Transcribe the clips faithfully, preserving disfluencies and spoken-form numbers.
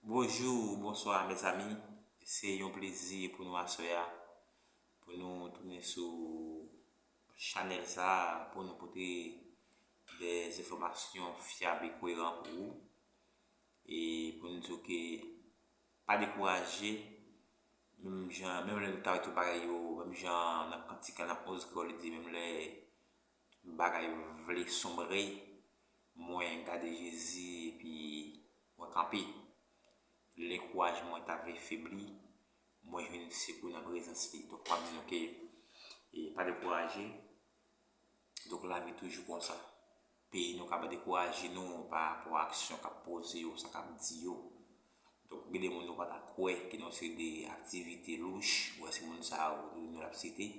Bonjou, bonswa, mezanmi. Se yon plezi pou nou aswè a, pou nou tounen sou chanèl sa a, pou nou pote de enfòmasyon fyab e koeran pou ou. E pou nou di w ke pa dekouraje, menm jan, menm lè nou ta wè tout bagay yo, menm jan nan kantik la, nan onz kò, li di, menm lè bagay vle sonbre, mwen gade Jezi epi mwen kanpe. Lè kouraj mwen ta vle febli, mwen jwenn sekou nan prezans li. Donk, m ap di nou ke, e, pa dekouraje. Donk, lavi toujou konsa. Peyi nou ka dekouraje nou pa rapò a aksyon k ap poze yo, sa k ap di yo. Donk, gen de moun nou pa ta kwè ki nan yon seri de aktivite louch, ou wè se moun sa yo nou ap site.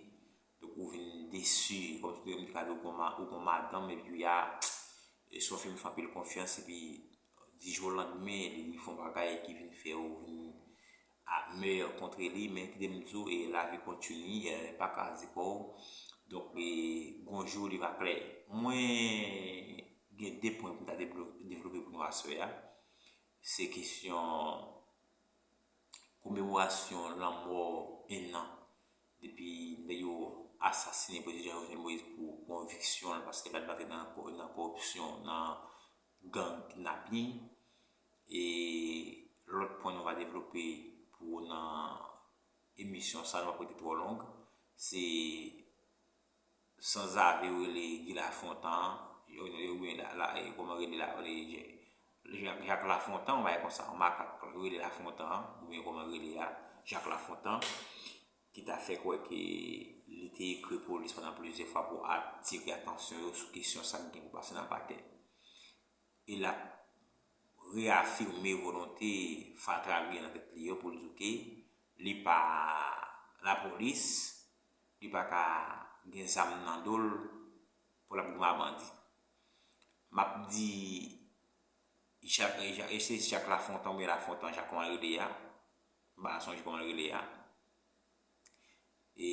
Donk, ou vin desi, kòmsi te ka di ou gon ma-, ou gon madanm, epi a, e sou fè m fè anpil konfyans, epi di jou lannmen, li, li fè yon bagay ki vin fè ou vin amè kont li, men kite m di w, e lavi kontini, e pa kraze kò w. Donk, e, gon jou li va klè. Mwen gen de pwen pou m ta devlo-, devlope pou nou aswè a. Se kesyon komemorasyon lanmò en an depi nèg yo asasinen Prezidan Jovenel Moïse pou konviksyon l, paske l ap nan, nan kòripsyon, nan gang, kidnaping. E lòt pwen nou va devlope pou nan emisyon sa, nou p ap rete twò long, se sanzave yo rele Guy Lafontant an, yo, yo, oubyen la, la, e, kòman rele la, rele Je-, Jak, Jak Lafontan, yon bagay konsa, yon makak, yo rele Lafontan an, oubyen kòman rele a, Jak Lafontan, ki ta fè kwè ke li te ekri polis pandan plizyè fwa pou atire atansyon yo sou kesyon sa k gen pou pase nan pakè. E l ap reyafime volonte fatra li gen nan tèt li yo pou l di ke li pa lapolis, li pa ka gen zam nan do l pou l ap goumen ak bandi. M ap di Jak, Jak, e se Jak Lafontan oubyen Lafontan, Jak kòman l rele a, m pa sonje kòman l rele a. E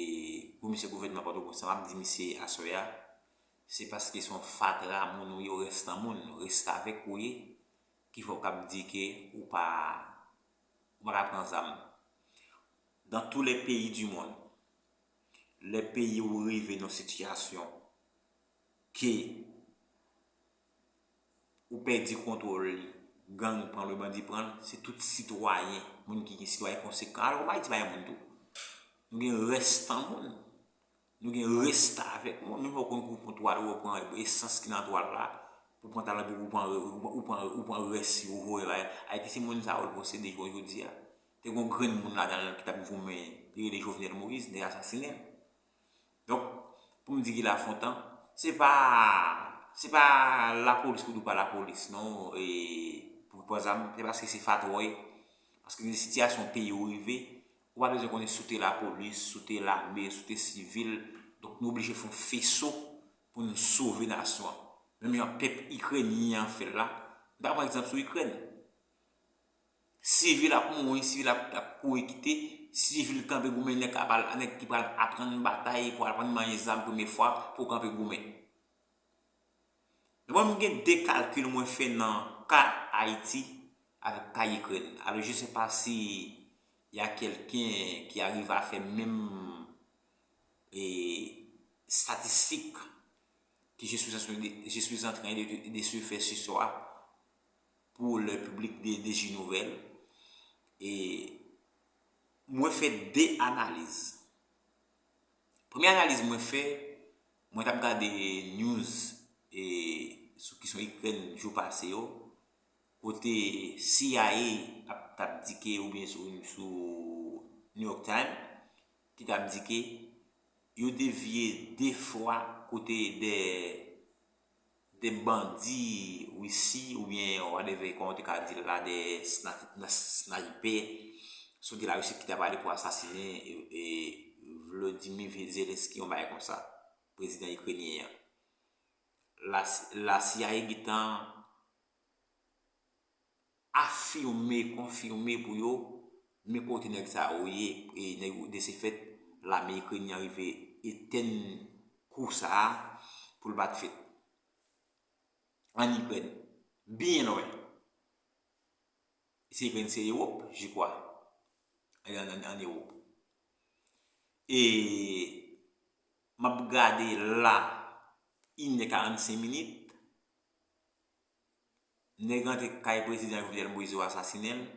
pou misye gouvènman Pòtoprens lan, m ap di misye aswè a, se paske se yon fatra moun ou ye, yon restan moun, restavèk ou ye, ki fè w k ap di ke ou pa, ou pa ka pran zam. Dans tous les pays du monde, lè peyi ou rive nan sitiyasyon ke ou pèdi kontwòl li, gang pran l, bandi pran l, se tout sitwayen, moun ki gen sitwayen konsekan. Alò, kòm Ayiti pa gen moun tou. Nou gen restan moun. Nou gen restavèk moun. Menm lè w konn koupe yon twal, ou pran esans ki nan twal la, ou pran talan, ou pran, ou pran, ou pran rès yo, ou voye bay. Ayiti se moun sa yo l posede jodi a. Te gen yon grenn moun ladan l ki t ap goumen, li rele Jovenel Moïse, nèg asasinen l. Donk, pou m di Guy Lafontant, se pa, se pa lapolis pou di w pa lapolis, non, e pou pran zam, se paske se fatra w ye. Paske nan sitiyasyon peyi ou rive, ou pa bezwen konnen si w te lapolis, si w te lame, si w te sivil. Donk, nou oblije fè yon feso pou n sove nasyon an. Menm jan pèp ikrenyen an fè l la, m ta pran egzanp sou Ikrèn. Sivil ap mouri, sivil ap, ap kouri kite, sivil kanpe goumen, nèg k ap al, nèg ki pral aprann batay, pou al aprann manye zam premye fwa, pou kanpe goumen. Mwen, m gen de kalkil mwen fè nan ka Ayiti avèk ka Ikrèn. Alò, je sais pas si y a quelqu'un qui arrive à faire même, eh, statistique que je suis en train de, je suis en train de, de se faire ce soir pour le public de D J Nouvelle. E mwen fè de analiz. Premye analiz mwen fè, mwen t ap gade news, e, sou kesyon Ikrèn jou pase yo, kote C I A ap, t ap di ke, oubyen sou, sou New York Times, ki t ap di ke yo devye de fwa kote de, de bandi Risi oubyen whatever, kòman w te ka di l la, de sna-, sna-, snaypè soti Larisi ki t ap ale pou asasinen, e, e, Volodymyr Zelensky, yon bagay konsa, prezidan ikrenyen an. La, la C I A gentan afime, konfime pou yo, men kote nèg sa yo ye, e nèg yo, de ce fait, lame ikrenyen an rive etenn kou sa a pou l pa t fèt ann Ikrèn, byen lwen. E Ukraine se Ewòp, je crois. Ann, ann, ann Ewòp. E m ap gade la, inè karannsenk minit, nèg rantre kay prezidan Jovenel Moïse, yo asasinen l.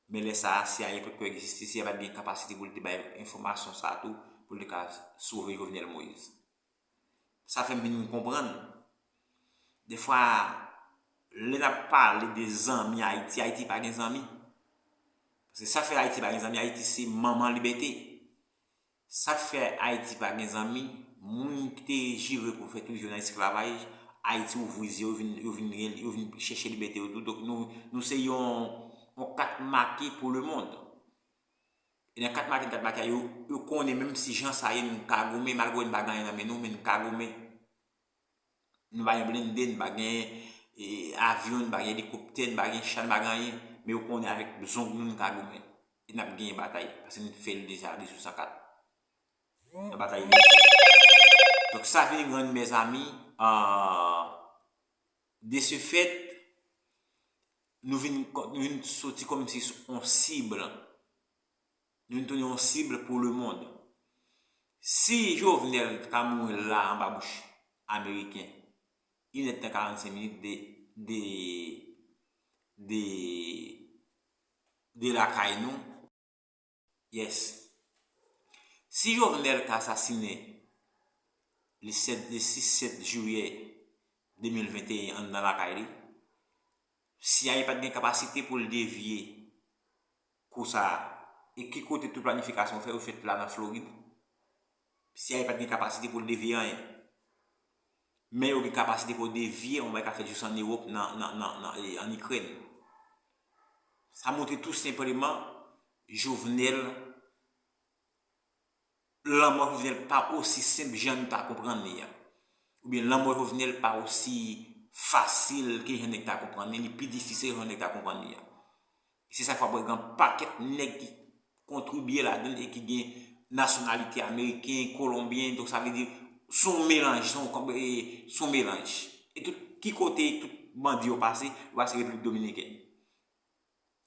Men lè sa a, C I A potko egziste, C I A pa t gen kapasite pou l te bay enfòmasyon sa a tou, pou l te ka sove Jovenel Moïse. Sa fè m vin konprann. Defwa, lè n ap pale de zanmi Ayiti, Ayiti pa gen zanmi. Paske sa k fè Ayiti pa gen zanmi, Ayiti se manman libète. Sa k fè Ayiti pa gen zanmi, moun ki te jere pou fè tout vi yo nan esklavaj, Ayiti ouvri zye yo, yo vin, yo vin, yo vin chèche libète yo tou. Donk nou, nou se yon, yon kat make pou lemonn. E nan kat make, kat make a, yo, yo konnen menm si jan sa ye, nou ka goumen, malgre nou pa gen anyen nan men nou, men nou ka goumen. Nou pa gen blende, nou pa gen e, avyon, nou pa gen elikoptè, nou pa gen cha, nou pa gen anyen. Men yo konnen avèk zong nou, nou ka goumen. E n ap genyen batay, paske nou fè l deja de sou san kat. Nan batay li. Donk sa vin rann, mezanmi, euh, de ce fait, nou vin, nou vin soti kòmsi yon sib. Nou vin tounen yon sib pou lemonn. Si Jovenel ta mouri la anba bouch ameriken, inèdtan karannsenk minit de, de, de, de lakay nou, yes. Si Jovenel ta asasinen le sèt, le sis sèt jiyè de mil venteyen anndan lakay li, C I A pa t gen kapasite pou l devye kou sa a. E ki kote tout planifikasyon fè yo fèt la nan Florid. C I A pa t gen kapasite pou l devye anyen. Men yo gen kapasite pou yo devye yon bagay k ap fèt jis ann Ewòp, nan, nan, nan, nan, e, ann Ikrèn. Sa montre tou senpleman Jovenel, lanmò Jovenel pa osi senp jan nou ta konprann li a. Oubyen lanmò Jovenel pa osi fasil ke jan nèg ta konprann li, li pi difisil jan nèg ta konprann li a. Se sa k fè w ap wè gen pakèt nèg ki kontribye ladan l e ki gen nasyonalite ameriken, kolonbyen, donk sa vle di, se yon melanj, se yon konb-, e, se yon melanj. E tout, ki kote tout bandi yo pase, yo pase Repiblik Dominikèn.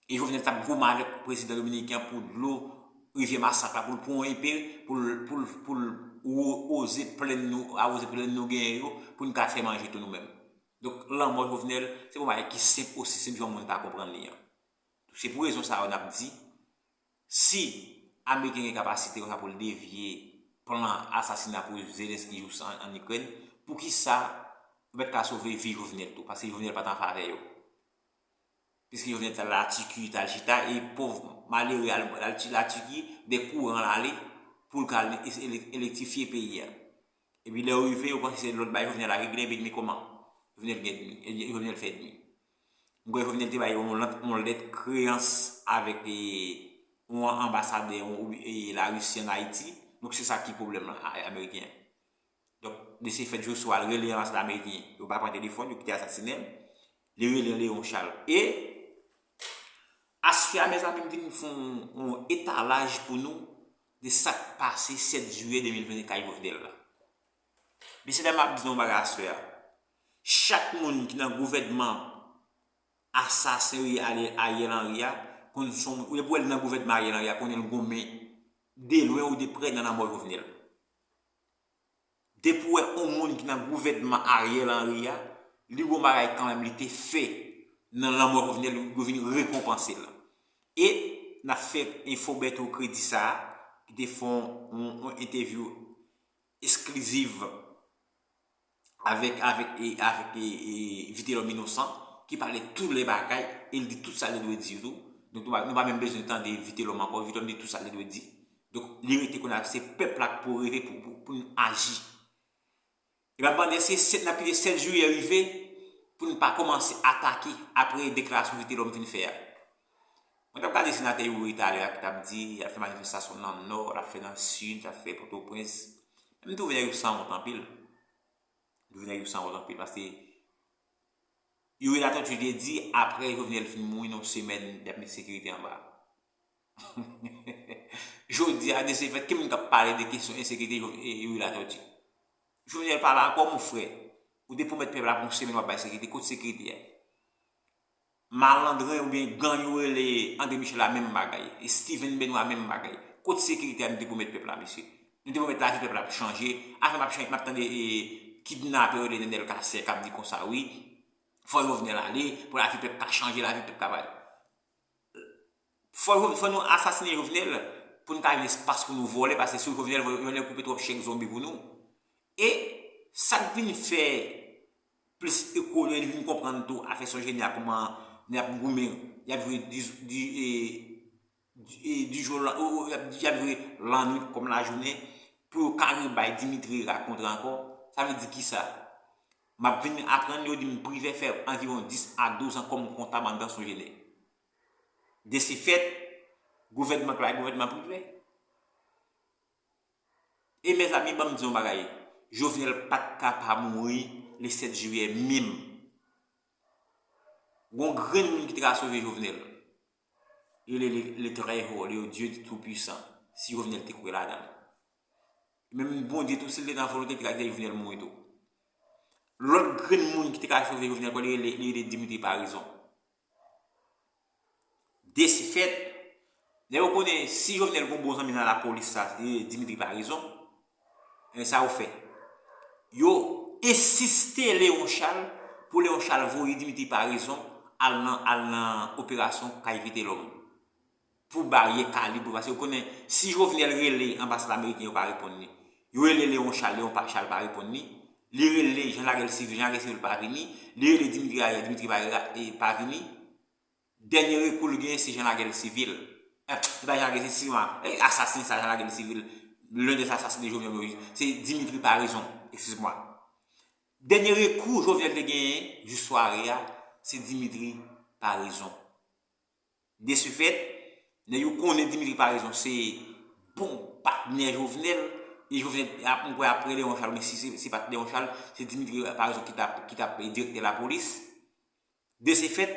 E Jovenel t ap goumen avèk prezidan dominiken an pou dlo rivyè Masak la, pou l pran yon epe, pou l, pou l, pou l wo-, woze plèn nou, awoze plèn nou genyen yo, pou n ka fè manje tou nou menm. Donk, lanmò Jovenel, se pa yon bagay ki senp, osi senp jan moun ta konprann li an. Se pou rezon sa yo n ap di, si Ameriken gen kapasite konsa pou l devye plan asasina pou Zelensky jous an, an Ikrèn, poukisa yo pa t ka sove vi Jovenel tou? Paske Jovenel pa t an favè yo. Piske Jovenel t al Latiki, t al chita, e pòv malere al, al Ti-, Latiki, de kouran l ale pou l ka ele-, ele-, elektrifye peyi a. Epi lè yo rive, yo panse se lòt bay Jovenel a regle, epi men kòman Jovenel gen ènmi, e Jovenel fè ènmi. M kwè Jovenel te bay yon lòt, yon lèt kreyans avèk, e, yon anbasadè, yon, e, Larisi ann Ayiti. Donk se sa ki pwoblèm la, a, ameriken an. Donk, de ce fait, Joshua al rele anbasadè ameriken, yo pa pran telefòn, yo kite asasinen l. Li rele Léon Charles. E aswè a, mezanmi, m vin fè yon, yon etalaj pou nou de sa k pase sèt jiyè de mil venteyen kay Jovenel la. Mesye dam, m ap di nou yon bagay aswè a. Chak moun ki nan gouvènman asasen yo ye Ariel Henry a, konn se yon, ou depi w wè l nan gouvènman Ariel Henry a, konnen l goumen de lwen ou de prè nan lanmò Jovenel. Depi w wè yon moun ki nan gouvènman Ariel Henry a, li gon bagay kanmenm li te fè nan lanmò Jovenel, yo vin rekonpanse l. E n ap fè Info Bertho kredi sa a, ki te fè yon, yon, yon entèvyou eskliziv avèk, avèk, e, avèk, e, e, Vitelhomme Innocent, ki pale tou lè bagay, e l di tout sa l te dwe di tou. Donk, nou pa, nou pa menm bezwen tande Vitelhomme ankò, Vitelhomme di tout sa l te dwe di. Donk, li rete kounye a, se pèp la k pou reve pou, pou, pou n aji. E m ap mande, èske se, n ap kite sèt jiyè rive pou n pa kòmanse atake apre deklarasyon Vitelhomme fin fè a? Mwen t ap gade senatè Youri talè a ki t ap di y ap fè manifestasyon nan Nò, l ap fè nan Sid, l ap fè Pòtoprens. Men m twouve nèg yo sanwont anpil. M twouve nèg yo sanwont anpil paske Youri Latortue te di, apre Jovenel fin mouri nan yon semèn, y ap met sekirite anba. Jodi a, de ce fait, ki moun k ap pale de kesyon ensekirite Jo-, e, Youri Latortue? Jovenel pa la ankò, mon frè. Ou te pwomèt pèp la pou yon semèn w ap bay sekirite. Kot sekirite a? Malandren oubyen gang yo rele André Michel la, menm bagay. E Steven Benoît, menm bagay. Kot sekirite a nou te pwomèt pèp la, mesye? Nou te pwomèt lavi pèp la ap chanje. Afè m ap chanje, m ap tande e, kidnapè yo rele Nènèl Cassien k ap di konsa, wi, fò Jovenel ale, pou lavi pèp ka chanje, lavi pèp ka bay. Fò, fò nou asasinen Jovenel pou n ka jwenn espas pou nou vole, paske sou Jovenel, Jovenel koupe twòp chèk zonbi pou nou. E sa k vin fè plis eko, nou vin konprann tou afè Sogener a, kòman nèg ap goumen, y ap jwe di, di, e, di, e, di jou la, o, o, y ap, y ap jwe lannwit kòm lajounen pou yo ka rebay Dimitri a kontra ankò. Sa vle di kisa? M ap vin aprann yo di m Privè fè anviwon dis a douz an kòm kontab anndan Sogener. De ce fait, gouvènman k la, gouvènman Privè. E mezanmi, ban m di yon bagay. Jovenel pa t ka pa mouri le sèt jiyè menm. Gon grenn moun ki te ka sove Jovenel. Yo rele le, le Très Haut, le Dieu Tout-Puissant. Si Jovenel te kwè ladan l. Menm Bondye tou, si l te nan volonte, li te ka kite Jovenel mouri tou. Lòt grenn moun ki te ka sove Jovenel, li rele, li rele Dimitri Paraison. De ce fait, lè yo konnen si Jovenel gon bon zanmi nan lapolis sa, se Dimitri Paraison, e sa yo fè. Yo ensiste Léon Charles pou Léon Charles voye Dimitri Paraison al nan, al nan operasyon kay Vitelhomme. Pou baryè kalib, paske yo konnen si Jovenel rele anbasad ameriken yo pa reponn li. Yo rele Léon Charles, Léon pa, Charles pa reponn li. Li rele Jean Laguerre Civil, Jean Laguerre Civil pa vini. Li rele Dimitri Ayer, Dimitri pa, e, pa vini. Dènye rekou l genyen se Jean Laguerre Civil. E, se pa Jean Laguerre Civil, e, asasen sa Jean Laguerre Civil, l'un des assassins de Jovenel Moïse, se Dimitri Paraison, excuse-moi. Dènye rekou Jovenel te genyen, jis sware a, se Dimitri Paraison. De ce fait, nèg yo konnen Dimitri Paraison se bon patnè Jovenel, e Jovenel, ap, mwen kwè ap rele Léon Charles, men si se, se pa t Léon Charles, se Dimitri Paraison ki t ap, ki t ap direktè lapolis. De ce fait,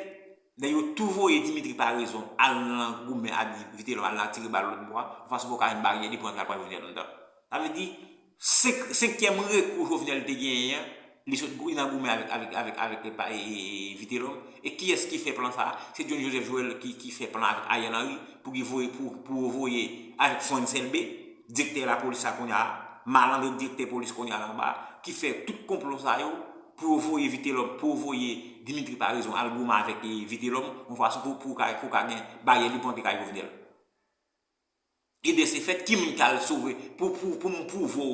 nèg yo tou voye Dimitri Paraison al nan goumen ak Vitelhomme, al nan tire bal lòt bò a, yon fason pou ka jwenn baryè li pou antre al pran Jovenel anndan. Sa vle di, senk, senkyèm rekou Jovenel te genyen an, li sot, li nan goumen avèk, avèk, avèk, avèk, e, pa, e, e, e, Vitelhomme. E kiyès ki fè plan sa a? Se John Joseph Joël ki, ki fè plan avèk Ariel Henry pou ki voye, pou, pou yo voye avèk Frantz Elbé, direktè lapolis sa kounye a, malandren direktè polis kounye a la anba, ki fè tout konplo sa yo pou yo voye Vitelhomme, pou yo voye Dimitri Paraison al goumen avèk, e, Vitelhomme, yon fason pou, pou ka, pou ka gen baryè li pou antre kay Jovenel. E de ce fait, ki moun k al sove? Pou, pou, pou m pwouve w,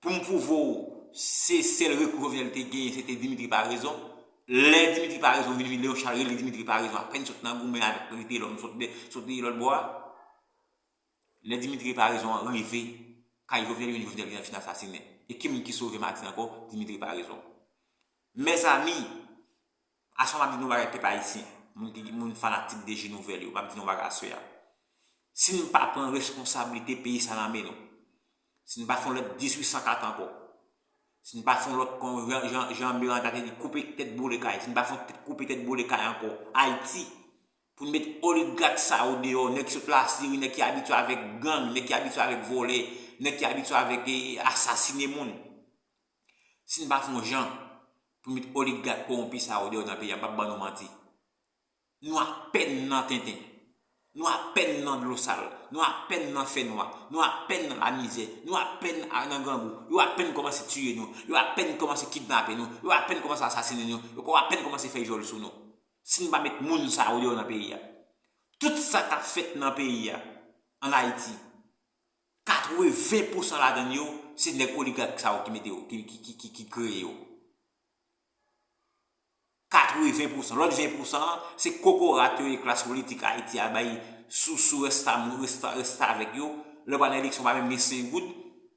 pou m pwouve w, se sèl rekou Jovenel te genyen, se te Dimitri Paraison. Lè Dimitri Paraison vin, vin, Léon Charles rele Dimitri Paraison, apèn sot nan goumen avèk Vitelhomme, sot de, sot de lòt bò a. Lè Dimitri Paraison rive kay Jovenel, li jwenn Jovenel gentan fin asasinen. E ki moun ki sove maten ankò? Dimitri Paraison. Mezanmi, aswè m ap di nou bagay pèp ayisyen, moun ki, moun fanatik de Je Nouvelle yo, m ap di nou bagay aswè a. Si n pa pran responsablite peyi sa nan men nou, si n pa fè yon lòt dis uit san kat ankò, si n pa fè yon lòt kon Jan, Jan, Jan Miranda te di, koupe tèt boule kay, si n pa fè yon tèt, koupe tèt boule kay ankò, Ayiti, pou n met oligak sa yo deyò, nèg ki sot Lasiri, nèg ki abitye avèk gang, nèg ki abitye avèk vòlè, nèg ki abitye avèk, e, asasinen moun. Si n pa fè yon jan pou n met oligak kowonpi sa yo deyò nan peyi a, m p ap ban nou manti. Nou apèn nan tenten. Nou apèn nan dlo sal. Nou apèn nan fènwa. Nou apèn nan lamizè. Nou apèn a, nan grangou. Yo apèn kòmanse tiye nou. Yo apèn kòmanse kidnape nou. Yo apèn kòmanse asasinen nou. Yo apèn kòmanse fè vyòl sou nou. Si n pa met moun sa yo deyò nan peyi a. Tout sa k ap fèt nan peyi a, ann Ayiti, katreven pousan ladan yo, se nèg oligak sa yo ki mete yo, ki, ki, ki, ki, ki kreye yo. Katreven pousan. Lòt ven pousan an, se kokorat yo e klas politik Ayiti a bay sou, sou resta, resta, restavèk yo. Lè pral nan eleksyon, pa menm gen senk goud.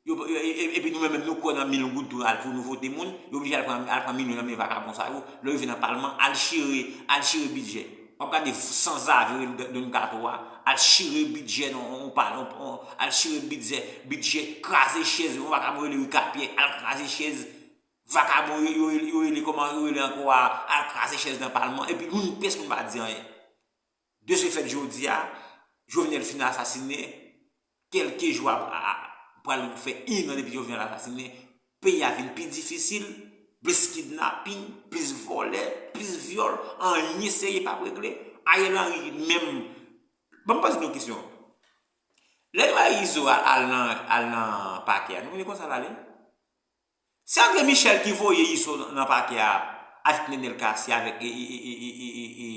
Yo, e, e, epi nou menm, menm nou kwè nan mil goud tou al pou nou vote moun. Yo oblije al pran, al pran milyon nan men vakabon sa yo. Lè yo rive nan palman, al chire, al chire bidjè. W ap gade sanzave yo rele Don Kato a, al chire bidjè nan, on, on, on, al chire bidjè, bidjè, kraze chèz, yon vakabon rele Rika Pyè, al kraze chèz. Vakabon yo, yo, yo rele, kòman yo rele ankò a, al kraze chèz nan palman, epi moun, pyès moun pa di anyen. De ce fait, jodi a, Jovenel fin asasinen, kèlke jou ap, a, a, pral fè en an depi Jovenel asasinen, peyi a vin pi difisil, Plis kidnapin, plis vòlè, plis vyòl, anyen serye p ap regle. Ariel Henry menm. Ban m poze nou kesyon. Lè nou wè Izo al, al nan, al nan pakè a, nou konnen konsa l ale? Se André Michel ki voye Izo nan, nan pakè a avèk Nenel Cassy, avèk, e, e,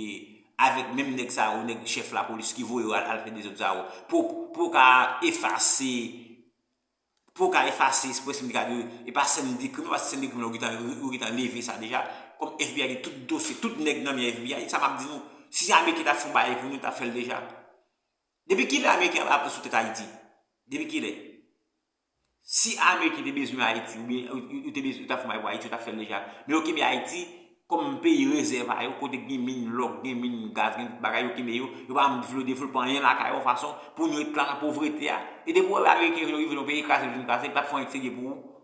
avèk menm nèg sa yo, nèg chèf lapolis ki voye yo al, al fè dezòd sa yo. Pou, pou yo ka efase, pou yo ka efase ekspresyon de gade, e pa sèn de krim, paske sèn de krim la, yo gentan, yo gentan leve sa deja. Kòm F B I gen tout dosye, tout nèg nan men F B I, sa m ap di nou, si Ameriken ta fè yon bagay pou nou, ta fè l deja. Depi kilè Ameriken ap sou tèt Ayiti? Depi kilè? Si Ameriken te bezwen Ayiti, oubyen yo, yo, yo te bezwen, yo t ap fè yon bagay pou Ayiti, yo t ap fè l deja. Men yo kenbe Ayiti kòm peyi rezèv a yo, kote gen min lò, gen min gaz, gen tout bagay, yo kenbe yo, yo pa janm devlope, devlope anyen lakay yo, fason pou nou ret la nan povrete a. E depi w wè Ameriken yo rive nan yon peyi kraze, vin kraze, li p ap fè anyen k serye pou ou.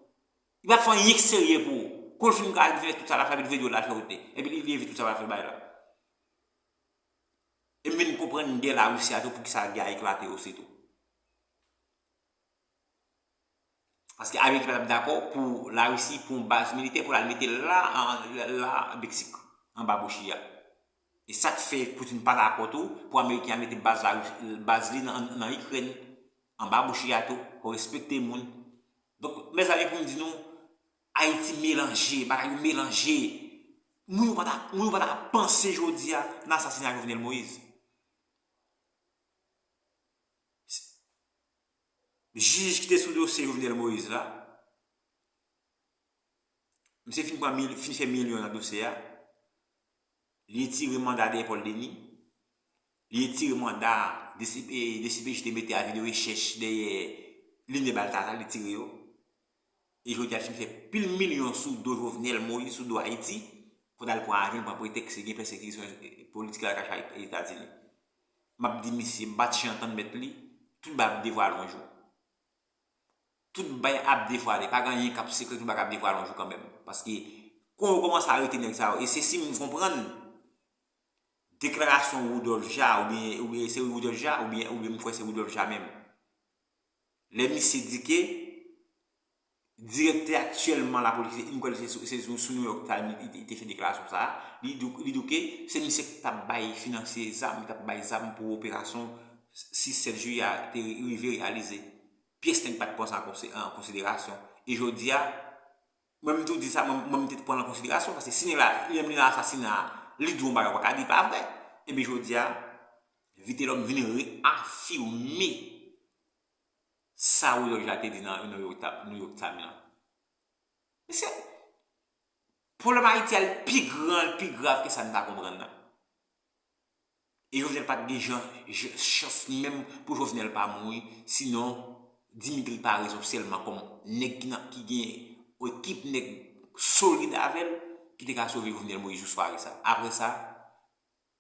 Li p ap fè anyen k serye pou ou. Kou l fin kraze, li fè tout sa l ap fè, li vide yo l al fè wote. Epi li, li evite tout sa l ap fè bay la. E m vin konprann gè Larisi a tou, poukisa gè a eklate osi tou. Paske Ameriken pa t ap dakò pou Larisi pran yon baz militè pou l al mete l la, an, la, la, Meksik, anba Bush a. E sa k fè Putin pa dakò tou pou Ameriken an mete baz la, baz li nan, nan Ikrèn, anba Bush a tou, fò respekte moun. Donk, mezanmi, pou m di nou, Ayiti melanje, bagay yo melanje. Moun yo pa ta, moun yo pa ta panse jodi a nan asasina Jovenel Moïse. Jij ki te sou dosye Jovenel Moïse la, misye fin pran mil, fin fè milyon nan dosye a. Li retire manda dèyè Paul Denis. Li retire manda D C P, D C P J te mete avè de rechèch dèyè Line Baltazar, li retire yo. E jodi a, fin fè pil milyon sou do Jovenel Moïse, sou do Ayiti. Fò l al pran avyon, pran pretèks, gen pèsekisyon politik lakay Etazini. M ap di misye, bat chen antann mèt li, tout bagay ap devwale yon jou. Tout bagay ap devwale, pa gen anyen k ap sekrè, tout bagay ap devwale yon jou kanmenm. Paske, kon yo kòmanse arete nèg sa yo, e se si m konprann deklarasyon Rudolph Ja, oubyen, oubyen se Rudolph Ja, oubyen, oubyen m kwè se Rudolph Ja menm. Lè misye di ke direktè aktyèlman lapolis, m kwè se sou, se sou, sou New York Times li, li te fè deklarasyon sa a, li di, li di ke se misye ki t ap bay, finanse zam, ki t ap bay zam pou operasyon sis sèt jiyè a te rive reyalize. Pyès nèg pa t pran sa an konse-, an konsiderasyon. E jodi a, mwen m tou di sa, mwen, mwen m te pran l an konsiderasyon, paske si nèg la, li menm li nan asasina a, li di yon bagay, ou pa ka di pa vre. Ebyen jodi a, Vitelhomme vin reafime sa Rudolph Ja te di nan New York Ta-, New York Times lan. Mesye, pwoblèm Ayiti a, li pi gran, li pi grav ke sa n ta konprann nan. E Jovenel pa t gen jan, jan, chans menm pou Jovenel pa mouri, sinon Dimitri Paraison sèlman kòm nèg ki nan, ki gen yon ekip nèg solid avè l, ki te ka sove Jovenel Moïse jou sware sa. Apre sa,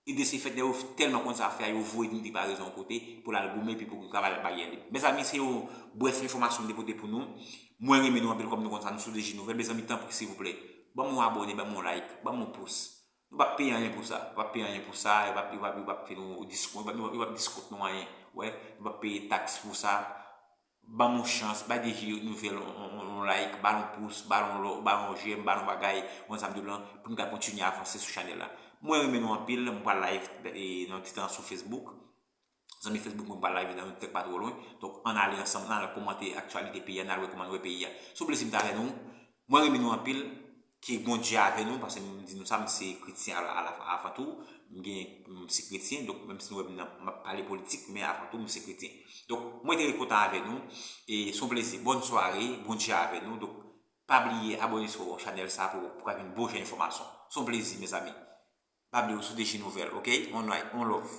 Idris Fetner yo tèlman konn sa fè a, yo voye Dimitri Paraison yon kote pou l al goumen epi pou l ka bay, bay li. Mezanmi, se yon brèf enfòmasyon m te pote pou nou. Mwen renmen nou anpil kòm nou konn sa, nou sou D J Nouvèl. Mezanmi, tanpri, silvouplè, ban m yon abòne, ban m yon like, ban m yon pous. Nou p ap peye anyen pou sa. Nou p ap peye anyen pou sa. Yo p ap, yo p ap, yo p ap fè nou diskont, yo p ap, yo p ap diskont nou anyen. Wè, nou p ap peye taks pou sa. Ban m yon chans, bay D J Nouvèl yon, yon, yon, yon like, ba l yon pous, ba l yon lò, ba l yon j'aime, ba l yon bagay, yon sa m di w lan, pou n ka kontinye avanse sou chanèl la. Mwen renmen nou anpil, m pral live, e, nan ti tan sou Facebook. Zanmi Facebook mwen, m pral live nan yon tèk pa twò lwen. Donk, ann ale ansanm, ann al kòmante aktyalite peyi a, ann al wè kòman nou wè peyi a. Se yon plezi m t avè nou. Mwen renmen nou anpil. Ke Bondye avè nou, paske m di nou sa, m se kretyen a, a, avan tou. M gen, m se kretyen, donk menm si nou wè m nan, m ap pale politik, men avan tou, m se kretyen. Donk, mwen te kontan avè nou, e se yon plezi. Bòn sware, Bondye avè nou. Donk, pa bliye abòne sou chanèl sa pou, pou ka jwenn bon jan enfòmasyon. Se yon plezi, mezanmi. Pa bliye w sou D J Nouvèl, oke? On like, on love.